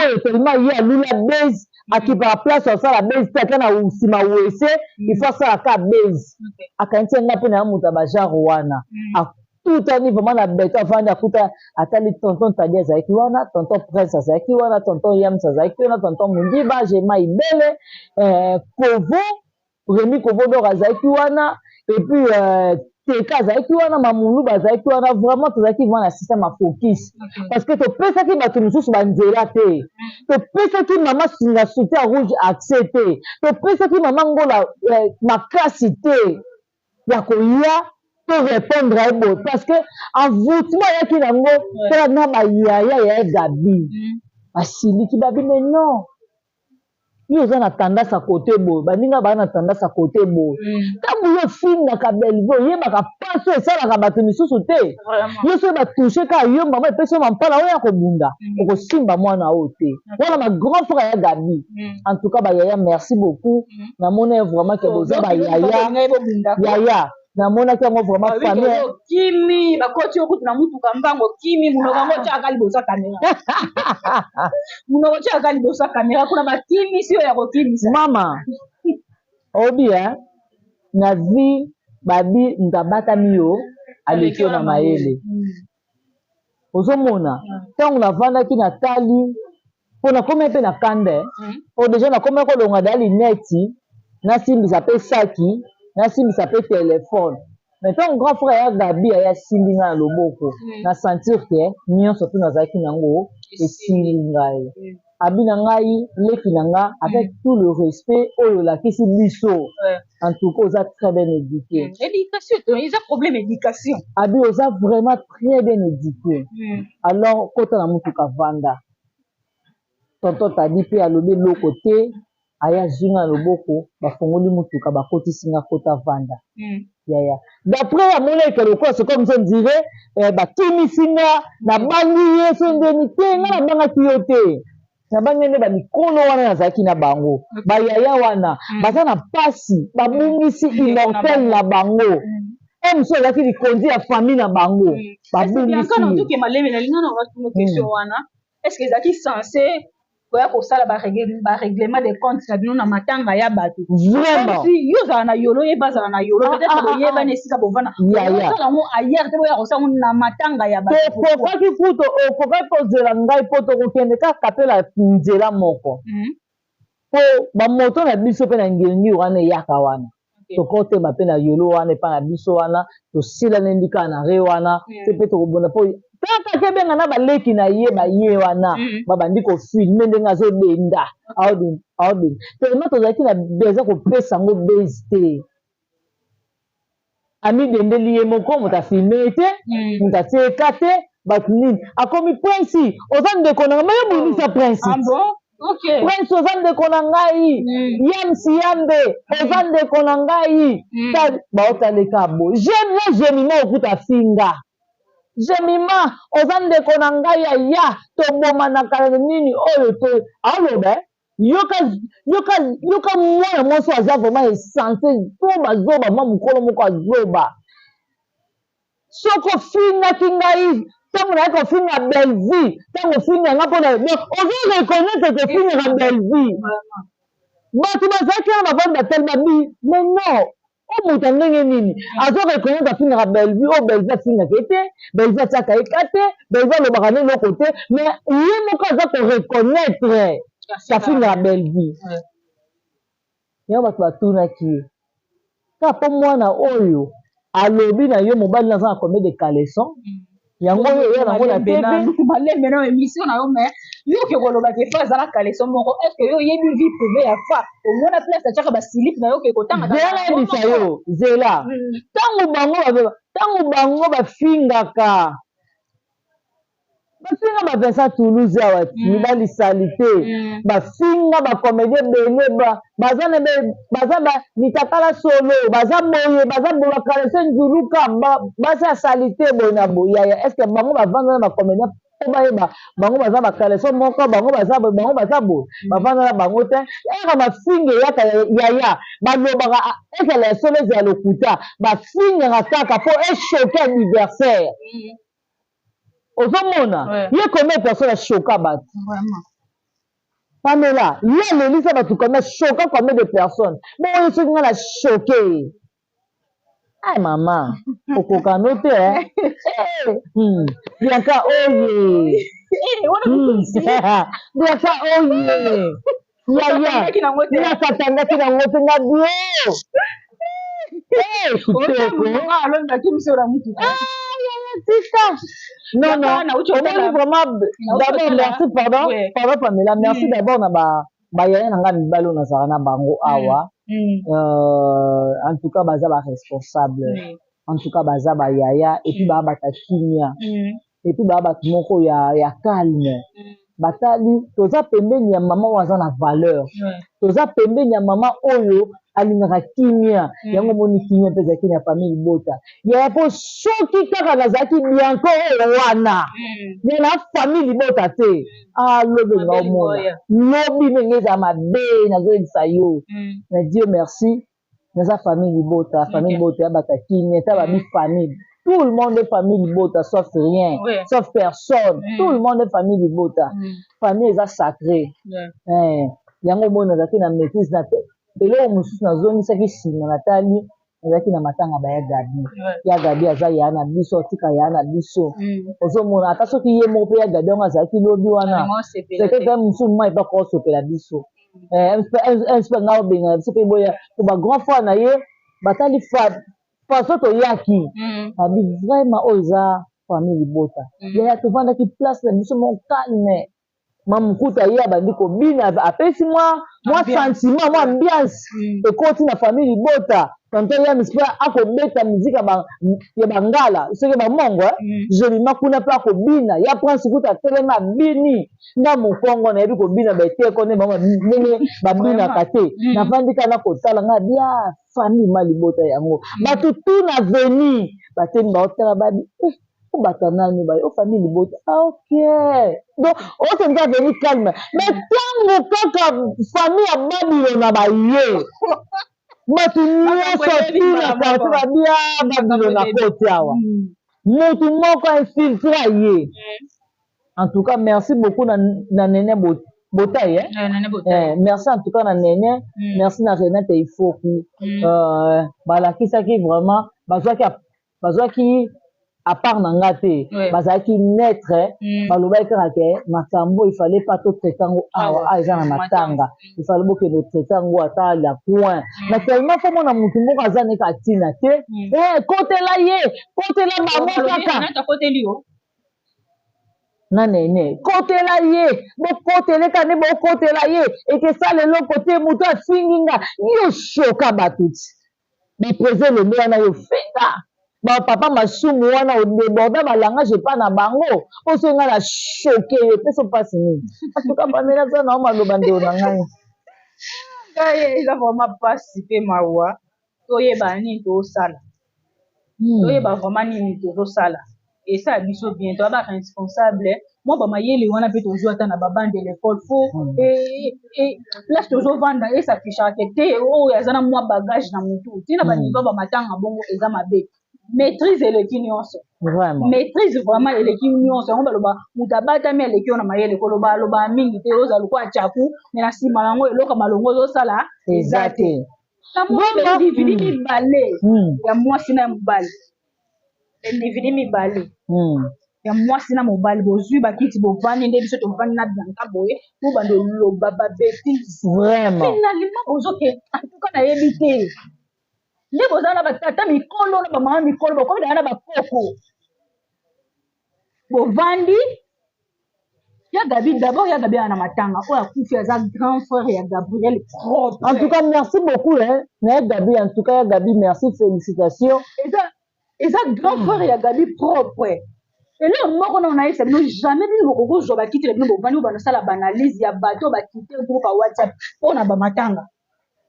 oyo, tellement ye alula base, akipaka place asala base te, ata na nsima wese il faut asala ka base. Akanisi nga mpe na moto ya bagenre wana. Akutani vraiment na beto, avandi, akuta, atali tonton Tadi azalaki wana, tonton Prince azalaki wana, tonton Yams azalaki wana, tonton Mundiba, Jema Ibele, Kovo, Remi Kovo dor azalaki wana, et puis Teka azalaki wana, Mamulu bazalaki wana. Vraiment tozalaki vraiment na système ya focus, parce que topesaki bato mosusu banzela te, topesaki mama singa soutien rouge accès te, topesaki mama Ngola makasi te ya koya to répondre ye boye, parce que envoûtement ayaki nango. Tala na bayaya ya Gabi basiliki, babi: "Mais non, yo oza na tendance ya kote boye, baninga baa na tendance ya kote boye. Ntango yo ofingaka Bellevue, oyebaka mpasi oyo esalaka bato misusu te. Yo soki batouche kaka yo, mama epesi yo mampala oyo ya kobunda, okosimba mwana oyo te." Wana ma grand frère ya Gabi. En tout cas bayaya, merci beaucoup. Namoni ye vraiment ke boza bayaya. Yaya, namonaki yango vraiment famille. Kimi bakoti yo kutu na mutuka mbango, kimi monoko yango otyaka liboso ya kamera, monoko otyaka liboso ya kamera kuna, bakimisi oyo ya kokimisa. Mama obi na vie, babi moto abatami yo aleki yo na mayele. Ozomona ntango navandaki, natali mpo nakomi mpe na kanda po déjà nakomi kolonga da lineti, nasimbisa mpe saki, nasimbisa mpe telefone. Mais ntango grand frère ya Gabi aya, asimbi ngai na loboko, na sentir ke nyonso mpe nazalaki nango esili ngai. Abi na ngai: "Leki na nga, avec tout le respect oyo olakisi biso, en tout cas oza très bien éduqué." Éducation, eza problème éducation. Abi: "Oza vraiment très bien éduqué. Alors kota na motuka, vanda." Tonton Tadi mpe alobi eloko te, aya azwi nga na loboko, bafongoli motuka, bakotisi nga: "Kota, vanda, yaya." D'après amoni eke lokola c'est comme ça, on dirait bakimisi nga, nabangi ye so ndeni te. Nga nabangaki yo te. Nabangi nde bamikolo wana nazalaki na bango, bayaya wana baza na mpasi, babungisi immortel na bango. E mosusu azalaki likonzi ya famille na bango, babungisi. Ye maleme nalinga na watuna question wana: est ce que ezalaki censé koya kosala barèglement de compte na bino na matanga ya bato? Vraiment. Yo ozala na yolo, ye bazala na yolo, peut-être boyebani esika bovanda, osala yango ailleurs te, boya kosala yango na matanga ya bato. Tokokaki kuto, okokaki kozela ngai mpo tokokende kaka mpe na nzela moko, mpo bamoto na biso mpe na ngiringiri wana eyaka wana, tokotema mpe na yolo wana epa na biso wana, tosilani ndi kaka na re wana te mpe tokobunda, mpo kaka kebenga na baleki na ye baye wana, babandi kofilmer ndenge azobenda, aobenda tellement tozalaki na besoin kopesa yango base te. Amidendeli ye moko, moto afilmer ye te, moto atieka te, bato nini. Akomi: "Prince, oza ndeko na ngai." Maye bongisa Prince. "Prince, oza ndeko na ngai. Yamsi yambe, oza ndeko na ngai." Baotaleka boye na Jemima, okuta finga Jemima: "Oza ndeko na ngai, aya tobomanaka nini oyo to." Aoloba: "Yoka, yoka, yoka, mwana mwasi aza vraiment essence zoba zoba, mwa mokolo moko azoba. Soki ofingaki ngai ntango nayaki kofinga Bellevue, ntango ofinga nga mpona ozo reconnaître ke ofingaka Bellevue." Bato bazalaki wana, bavandi, batali, babi: "Mais non, o moto ya ndenge nini azo reconnaître afingaka Bellevue? Oyo Bellevue afingaka ye te, Bellevue atiaka ye ka te, Bellevue alobaka nde eloko te, mais ye moko aza koreconnaître afingaka Bellevue." Yango bato batunaki ye kaka mpo mwana oyo alobi na yo mobali naza na combien de caleçon, yango oyo oya nango na TV. Malembe na émission na yo, mais yo oke koloba ke fa azala caleçon moko, est ce que yo oyebi vie privée ya fa? Omona place atiaka baslip na yo, oke kotanga? Zela, nayebisa yo, zela. Ntango bango bafingaka, bafinga ba Vincent Toulouse awa, mibali sali te, bafinga bacomédien ebele, baza baza mitakala solo, baza boye, baza boye, bakalese nzuluka, basi asali te boye na boye. Yaya, est ce que bango bavanda na bacomédien mpo bayeba bango baza bakaleso moko, bango baza boye, bango baza boye? Bavanda na bango te. Eka mafinga eyaka, yaya, balobaka ezala ya solo, ezala lokuta, bafingaka kaka mpo echoquer adversaire. Ozomona ye combien personne achoqua bato? Pamela, ye alelisa bato combien, achoqua combien de personnes? Bongo ye, soki ngai na choquer ye, ai mama, okokano te. Bianca oye, Bianca oye, yaya, nakatangaki nango te, nga bio kitoko. Tika, non, non, omoni vraiment. D'abord merci, pardon, pardon Pamela, merci d'abord na bayaya na ngai mibali oyo nazalaka na bango awa. En tout cas baza baresponsable, en tout cas baza bayaya, et puis baa bato ya kimia, et puis baa bato moko ya calme. Batali toza pembeni ya mama oyo aza na valeur, toza pembeni ya mama oyo alingaka kimia. Yango omoni kimia mpe ezalaki na famille libota, yaya, mpo soki kaka nazalaki Bianco oyo wana ya na famille libota te, alobi nga omona lobi ndenge ezala mabe. Nazoyebisa yo, na Dieu merci, naza famille libota. Famille libota ya bato ya kimia. Ata babi famille, tout le monde est famille libota, sauf rien, sauf personne. Tout le monde est famille libota. Famille eza sacré. Yango omoni nazalaki na maîtrise na te. Eloko mosusu nazongisaki nsima, natali, ezalaki na matanga baya Gabi. Ya Gabi aza ya na biso, atika ya na biso. Ozomona, ata soki ye moko mpe ya Gabi yango azalaki lobi wana, peut-être mosusu mai mpe akosopela biso mpe nga obengana biso mpe boya po bagrand frère na ye batali façon toyaki, abi vraiment oyo eza famille libota. Yaya, tovandaki place na biso moko calme. Mamukuta ye abandi kobina, apesi mwa sentiment, mwa ambiance ekoti na famille libota. Tonton Yamis mpe akobeta miziki ya bangala, soki bamongo Jolima kuna mpe akobina, ya Prince kuta atelemi abini. Nga mokongo nayebi kobina beteko nde bango ndenge babinaka te. Navandi kaka na kotala nga bia famille ma libota yango, bato tu na veni batemi, baotala, babi: Bato nani baye o famille libota. Ah, ok, donc osenza veni calme, mais ntango kaka famille ya Babylone baye, bato nyonso tina quartier babia Babylone akoti awa, mutu moko infiltre ye. En tout cas, merci beaucoup na Nene Botai, eh? Eh, merci en tout cas na Nene. Merci na Renate Ifoku. Balakisaki vraiment, bazwaki à part na nga te, bazalaki neutre. Balobaki kaka ke makambo, il fallait pas totraite yango awa. Awa eza na matanga, il fallait bokende otraite yango ata la coin. Mais tellement fo mona motu moko aza neka atina te, kotela ye, kotela bango kaka na Nene, kotela ye, bokoteleka nde bokotela ye, ekesala eloko te. Moto afingi nga, yo shoka bato ti baprese elombe wana, yo finga bapapa masumu wana, odéborda balangage epa na bango. Mpo so ngai na choquer yo, epesa mpasi nini? Atuka Pamela aza na o maloba, ndeko na ngai. Ngai eza vraiment mpasi mpe mawa. Toyeba nini tozosala, toyeba vraiment nini tozosala. Esala biso bien, toya baresponsable mwa bamayele wana mpe tozwa ata na babande l'école. Fo place tozovanda esafishaka te, oyo aza na mwa bagage na motu ntina baniveau bamatanga bongo eza mabe. Maîtrise eleki nyonso, maîtrise vraiment eleki nyonso. Yango baloba moto abatami aleki yo na mayele. Koloba aloba mingi te, ozala lokola tyaku, me na nsima yango eloko malongo ozosala eza te. Namoni baindividu mibale ya mwasi na ya mobali, individu mibale ya mwasi na mobali, bozwi bakiti, bovandi nde biso tovandi na Bianka boye, bobanda oloba babêtises. Finalement bozoke, antuka nayebi te nde boza na batata mikolo na bamama mikolo, bokomi na bakoko, bovandi. Ya Gabi d'abord, ya Gabi aza na matanga, oyo akufi aza grand frère ya Gabriel propre. En tout cas, merci beaucoup, hein, na ya Gabi. En tout cas, ya Gabi, merci, félicitations. Eza grand frère ya Gabi propre. Eloko moko na nayebisa bino: jamais bino bokokozwa bakiti na bino, bovandi, oyo banasala baanalyse ya bato bakite groupe ya WhatsApp mpona bamatanga.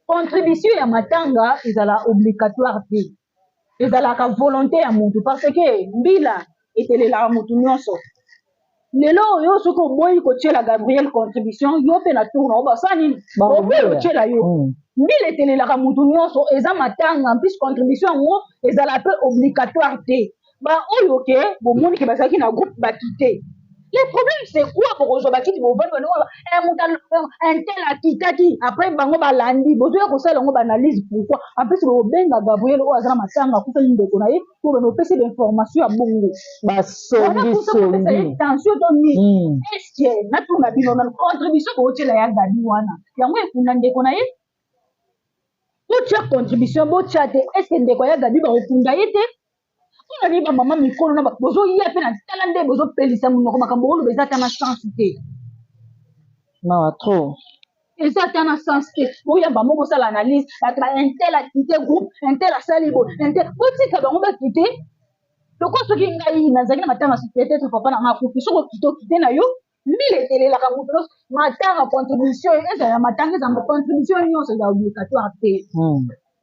Contribution ya matanga ezala obligatoire te, ezalaka volonté ya motu, parce que mbila etelelaka motu nyonso. Lelo oyo soki oboyi kotiela Gabriel contribution, yo mpe na tour na yo basala nini? Oboyi kotiela yo. Mbila etelelaka motu nyonso, eza matanga. Mplis contribution yango ezala mpe obligatoire te. Baoyo ke bomoni ke bazalaki na groupe bakite, le problème c'est quoi? Bokozwa bakiti, bovandi, moto un tel akitaki, après bango balandi, bozoya kosala yango baanalyse. Pourquoi? En plus bobenga Gabriel oyo aza na matanga, akufeli ndeko na ye, po bana opesi bainformation ya bongo. Basongisongi. Tension to nini? Est-ce natuna bino nano, contribution bootiela ya Gabi wana, yango ekunda ndeko na ye? Botia contribution, botia te, est-ce ndeko ya Gabi bakokunda ye te? Mpona nini bamama mikolo na bozoya mpe na tala nde bozopelisa monoko? Makambo oloba eza ata na sens te. Mawa trop. Eza ata na sens te. Boyamba mo bosala analyse, bato ba un tel akite groupe, un tel asali boye, un tel, botika bango bakite. Lokola soki ngai nazalaki na matanga, peut-être papa na ngai akufi, soki okite, okite na yo. Mbila etelelaka moto nyonso. Matanga, contribution ezala ya matanga, ezala contribution nyonso, eza obligatoire te,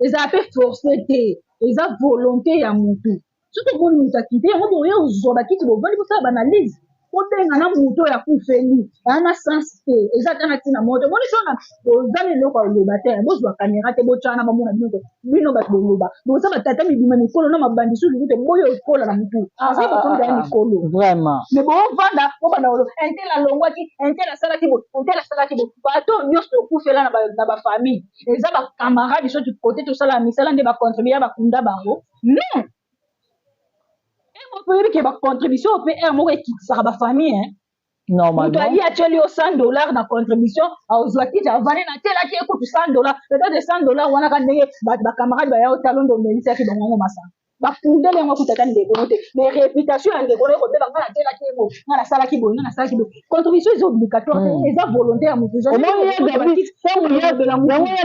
ezala mpe forcé te, eza volonté ya motu. Soki omoni moto akite yango, boye ozwa bakiti, bovandi, bosala baanalyse, bobenga na moto oyo akufeli, aya na sens te, eza ata na ntina moto. Omoni so boza na eloko ya koloba te, bozwa caméra te, botya na bamona bino te. Bino bato boloba, boza batata mibima mikolo na mabandi susu te, boyo ekola na motu aza bokomi daya mikolo. Vraiment. Mais bovanda, bobanda koloba un tel alongwaki, un tel asalaki boye, un tel asalaki boye. Bato nyonso tokufela na bafamille, eza bacamarade soki kote tosala misala nde bacontribue bakunda bango? Non, oyebi ke bacontribution mpe aire moko ekitisaka bafamille. Moto ayi atieli yo 100 $ na contribution, azwa kiti, avandi, natielaki ye kutu 100 $, peut-être 100 $ wana ka ndenge bato bacamarade baya otalo nde omelisaki bango yango masanga, bakundeli yango, akutaka ndeko no te, mais réputation ya ndeko no ekobeba: ngai natielaki ye boye, ngai nasalaki boye, ngai nasalaki boye. Contribution eza obligatoire te, eza volonté ya motu. Yango ya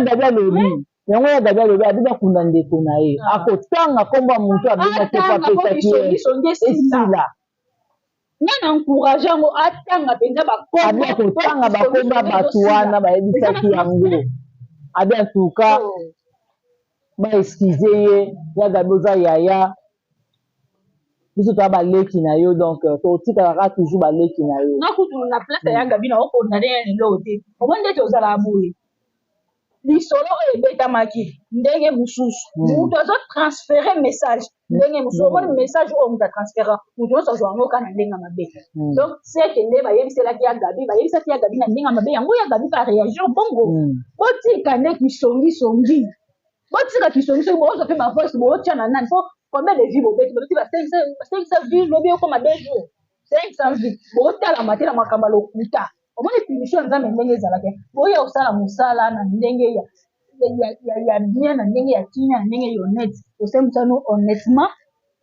Gabi alobi, yango ya Gabi alobi, abi bakunda ndeko na ye, akotanga nkombo ya motu abengaki po apesaki ye, esila. Nga na encourage yango, atanga mpenza. Abi akotanga bakombo ya bato wana bayebisaki yango. Abi en tout cas baexcuse ye. Ya Gabi, oza yaya. Biso toya baleki na yo, donc totikalaka toujours baleki na yo. Nga kutu na place ya Gabi na okondane ya lelo te. Omoni ndeti ozalaka boye, lisolo oyo ebetamaki ndenge mosusu, moto azotransférer message ndenge mosusu. Omoni message oyo moto atransférer, moto nyonso azwa yango kaka na ndenge ya mabe. Donc seke nde bayebiselaki ya Gabi, bayebisaki ya Gabi na ndenge ya mabe, yango ya Gabi mpe aréagir bongo. Botika nde kisongisongi, botika kisongisongi. Bozwa mpe bavoice, bootya na nani? Mpo combien de vues bobeti? Babeti ba 500 vues, lobi okoma 2 jours 500 vues. Botalama te na makambo ya lokuta. Omoni punition ya Nzambe ndenge ezalaka. Boya kosala mosala na ndenge ya bien, na ndenge ya kimia, na ndenge ya honnête. Osali mosala no honnêtement,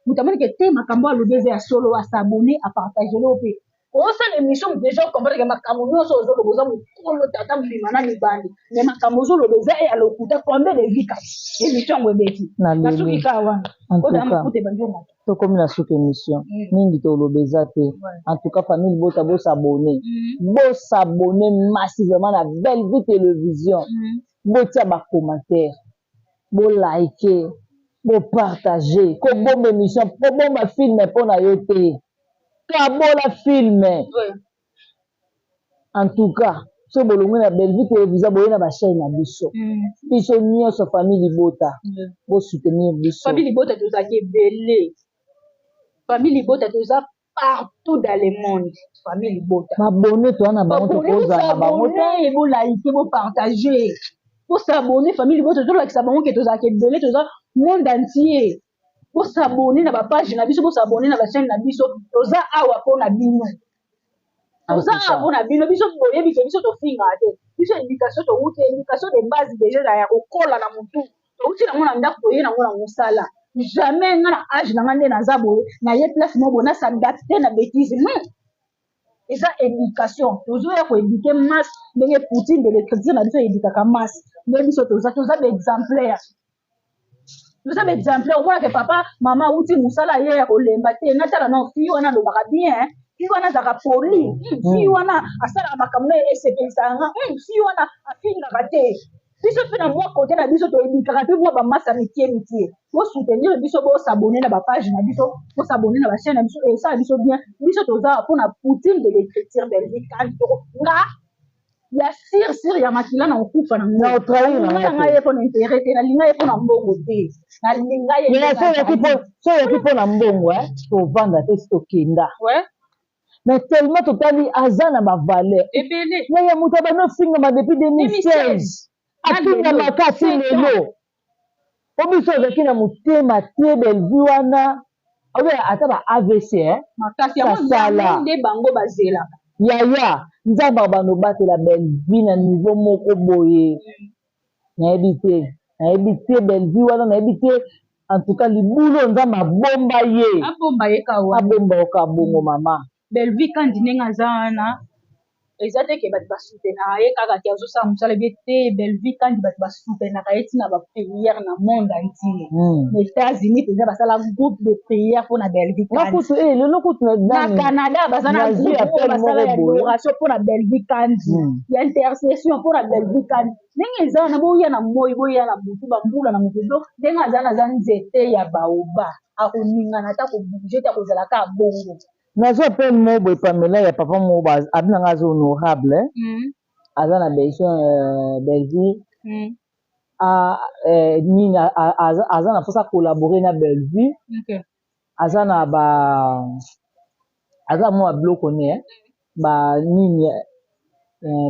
moto amonike te makambo alobi eza ya solo, as'abonner, apartager lo. Mpe osala émission, moto déjà comprendre ke makambo nyonso ozoloba, oza mokolo, tata mobima na mibali, mais makambo ozoloba eza ya lokuta. Combien de vues kasi émission yango ebeti? Nasuki kaka wana. Oyo mafuta ebandi omata. Tokomi na suka émission. Mingi toloba eza te. En tout cas, famille libota, bos'abonner, bos'abonner massivement na Belle Vie Télévision. Botia bacommentaire, bolike, bopartager. Kobomba émission, kobomba film mpo na yo te, kabola film. En tout cas, so bolongwe na Bellevue Télévision, boye na bachaîne na biso. Biso nyonso famille libota, bosoutenir biso. Famille libota, tozalaki ebele. Famille libota, toza partout dans le monde, famille libota. Mabone toza na bango, tokozala na bango te. Bolike, bopartager, bos'abonner. Famille libota, tozolakisa bango ke tozalaka ebele, toza monde entier. Bos'abonner na bapage na biso, bos'abonner na bachaîne na biso. Toza awa mpona bino, toza awa mpona bino. Biso boyebi ke biso tofingaka te. Biso éducation towuti, éducation de base déjà ya kokola na motu, touti nango na ndako, toye nango na mosala. Jamais nga na age na nga nde naza boye, naye place moko boye, nas'adapter na bétise, non. Eza éducation, tozoya koéduquer masse ndenge Poutine de l'écriture na biso éduquaka masse. Nde biso toza baexemplaire, toza baexemplaire. Omonake papa, mama awuti mosala, ye ya kolemba te, natala no fille wana alobaka bien, fille wana azalaka poli, fille wana asalaka makambo na esepelisaka nga, fille wana afingaka te. Biso mpe na mwa kote na biso toéduquaka mpe mwa bamasa mikie mikie. Bosoutenir biso, bos'abonner na bapage na biso, bos'abonner na bachaîne na biso, esala biso bien. Biso toza mpona Poutine de l'écriture, Belgique. Kandi nga ya sir sir ya makila na kokufa na nga. Ngai ye mpona intérêt te, nalinga ye mpona mbongo te, nalinga ye. So oyaki mpona mbongo, tovanda te, si tokenda. Mais tellement totali aza na bavaleur ebele. Mais ya moto abandi ofingama depuis 2016, afingamaka ati lelo. Po biso ozalaki na motema te, Bellevue wana obe ata ba AVC. Makasi yango nde bango bazelaka. Yaya, Nzambe abanda obatela Bellevue na niveau moko boye, nayebi te, nayebi te. Bellevue wana, nayebi te. En tout cas, libulu Nzambe abomba ye. Abomba ye kawa. Abomba oka bongo, mama. Bellevue Kandi, ndenge aza wana, eza te ke bato basoutenaka ye kaka te, azosala mosala bie te. Bellevue Kandi, bato basoutenaka ye ntina baprière na monde entier. Na États-Unis mpenza basala groupe de prière mpona Bellevue. Kandi lelo kutu na Canada baza na groupe oyo basala ya adoration mpona Bellevue Kandi, ya intercession mpona Bellevue Kandi. Ndenge eza wana, boya na moi, boya na butu, bambula na moto, ndenge aza na aza nzete ya baoba, akoningana ata kobouger te, akozala kaka bongo. Nazwa appel moko boye, Pamela, ya papa moko abi nanga aza honorable, aza na besoin Bellevue nini, aza na mposa collaborer na Bellevue. Aza na ba aza mwa biloko ne ba nini,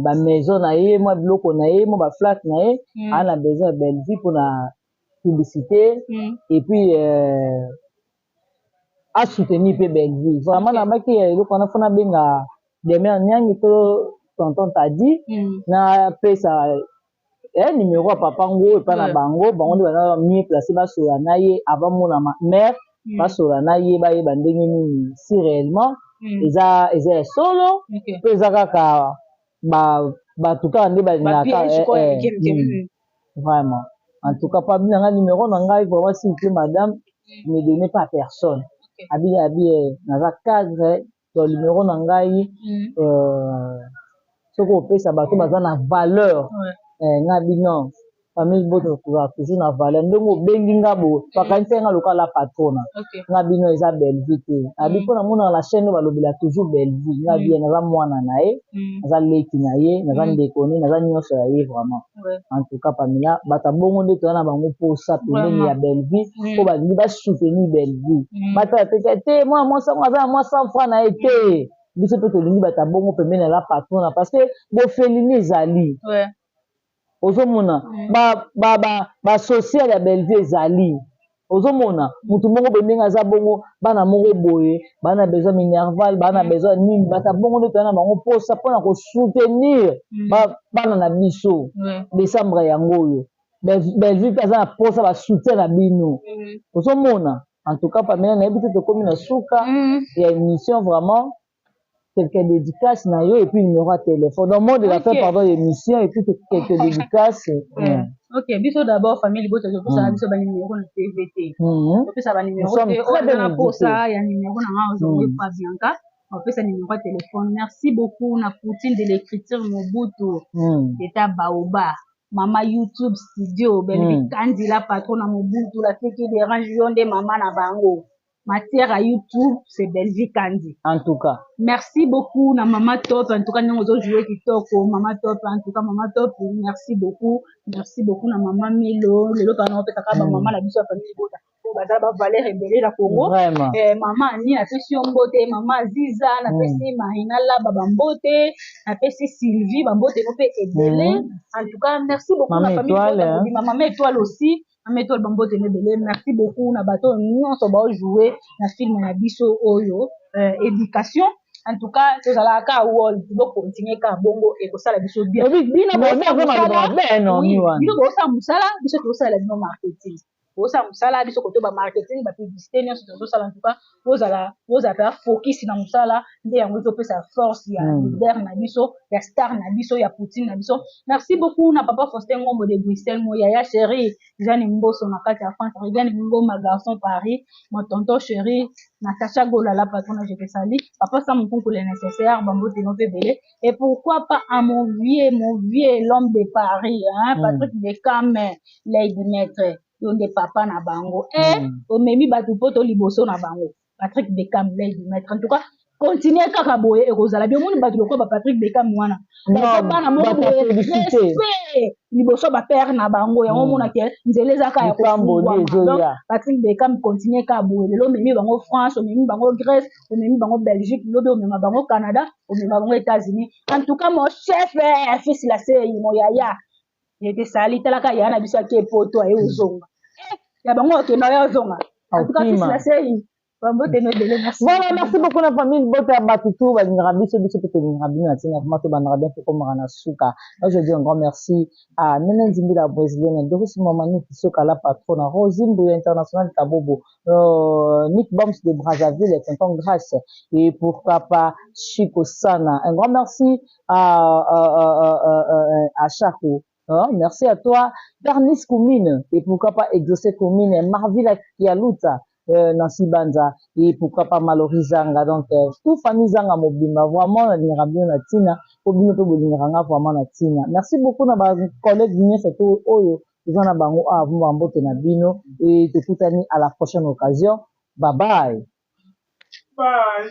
bamaison na ye, mwa biloko na ye, mwa baflat na ye. Aza na besoin ya Bellevue mpona publicité et puis asoutenir mpe Bellevue vraiment. Nabaki eloko wana, fona benga Demer Nyangi to tonton Tadi, napesa numéro ya papa ngo epa na bango. Bango nde baza mieux placé basola na ye avant mona mare, basola na ye, bayeba ndenge nini, si réellement eza ya solo mpe eza kaka bato kaka nde balingaka vraiment. En tout cas, pabi nanga numéro na ngai, vraiment, s'il vous plaît madame, ne donnez pas à personne. Abi naza cadre to numéro na ngai, soki opesa bato baza na valeur. Nga bi non. Famille libota tozala toujours na valeur ndenge obengi nga boye bakanisi nga lokola la patrona nga bino eza Bellevue te abi mpo namonaka na chaîne oyo balobela toujours Bellevue nga bien naza mwana na ye naza leki na ye naza ndeko ne naza nyonso ya ye vraiment en tout cas Pamela bato ya bongo nde toza na bango mposa pembeni ya Bellevue mpo balingi ba soutenir Bellevue batala te te mwana mwasi yango aza na mwa 100 francs na ye te biso mpe tolingi bato ya bongo pembeni ya la patrona parce que bofelini ezali ozomona ba ba ba ba social ya Bellevue ezali ozomona mutu moko boye ndenge aza bongo bana moko boye baa na besoin minerval baa na besoin nini bato bongo nde toza na bango mposa mpona kosoutenir bana na biso décembre yango oyo Bellevue mpe aza na mposa basoutien na bino ozomona en tout cas Pamela nayebi te tokomi na suka ya émission vraiment quelques dédicaces na yo et puis numéro ya téléphone donc mot de la fin pardon émission et puis quelques dédicaces mm. ok biso d'abord famille libota topesaka biso banuméro na tv te topesa banuméro te oyo aza na posa ya numéro na nga ozongo epa bianca opesa numéro ya téléphone merci beaucoup na poutine de l'écriture mobutu eta baoba mama youtube studio belvi kandila patron na mobutu la fille qui dérange yo nde mama na bango matière à YouTube, c'est Bellevue Kandi. En tout cas. Merci beaucoup na Mama Top. En tout cas, nous avons joué kitoko. Mama Top, en tout cas, Mama Top, merci beaucoup. Merci beaucoup na Mama Milo. Lelo pa na pesa ka mama na biso ya famille Bota. Baza ba valeur ebele na Congo. Vraiment. Eh, mama Ani na pesi yo mbote, mama Aziza na pesi Marina Laba ba mbote, na pesi Sylvie ba mbote no pe ebele. En tout cas, merci beaucoup Mama na famille Étoile, Bota. hein. Mama Étoile aussi. Mama Etoile bambote no ebele merci beaucoup na bato oyo nyonso baojoue na film na biso oyo euh, éducation en tout cas tozalaka kaka world bokontinue kaka bongo ekosala biso bien bino bosala mosala biso tozosalela bino marketing bosala mosala biso koto ba marketing ba publicité nyonso tozosala en tout cas bozala bozala mpenza focus na mosala nde yango ezopesa force ya leader na biso ya star na biso ya poutine na biso merci beaucoup na papa Faustin Ngombo de Bruxelles mo yaya chéri Jeanne Mboso na kati ya France Regan Ngoma garçon Paris mon tonton chéri Natacha Gola la patronne je te salue papa Sam Nkunku le nécessaire bambote no mpe ebele et pourquoi pas à mon vieux l'homme de Paris hein, Patrick Beckham lady maître yo nde papa na bango eh omemi bato poto liboso na bango Patrick Beckham lady maître en tout cas continue kaka boye ekozala bien omoni bato lokola ba Patrick Beckham wana baza bana moko boye respect liboso ba père na bango yango omonake nzela eza kaka ya kofungwama donc Patrick Beckham continue kaka boye lelo omemi bango France omemi bango Grèce omemi bango Belgique lobi omema bango Canada omema bango États-Unis en tout cas mon chef eh, fils la sei mon yaya ete sali talaka yaya na biso ake poto aye ozonga ya bango okenda oya ozonga en tout cas fils la sei bambote no ebele merci Voilà, merci beaucoup na famille Bota Batutu, balingaka biso biso pe tolingaka bino na ntina vraiment tobandaka bien tokomaka na suka. Moi je dis un grand merci à Nene Nzimbi la brésilienne, Doris Momani Kisoka la patronne, Rosie Mbuya International Kabobo, Nick Bombs de Brazzaville, Tonton Grace, et pourquoi pas Chico Sana. Un grand merci à Chaco. Hein, merci à toi, Darnis Koumine, et pourquoi pas Exaucé Koumine, Marvila Kialuta, Nancy Banza, et pourquoi pas Malori Zanga. Donc, tout famille Zanga Mobimba, vraiment, nalingaka bino na tina, po bino pe bolingaka nga vraiment na tina. Merci beaucoup na ba collègues nyonso to oyo toza na bango awa mbote na bino, et tokutani à la prochaine occasion. Bye bye. Bye.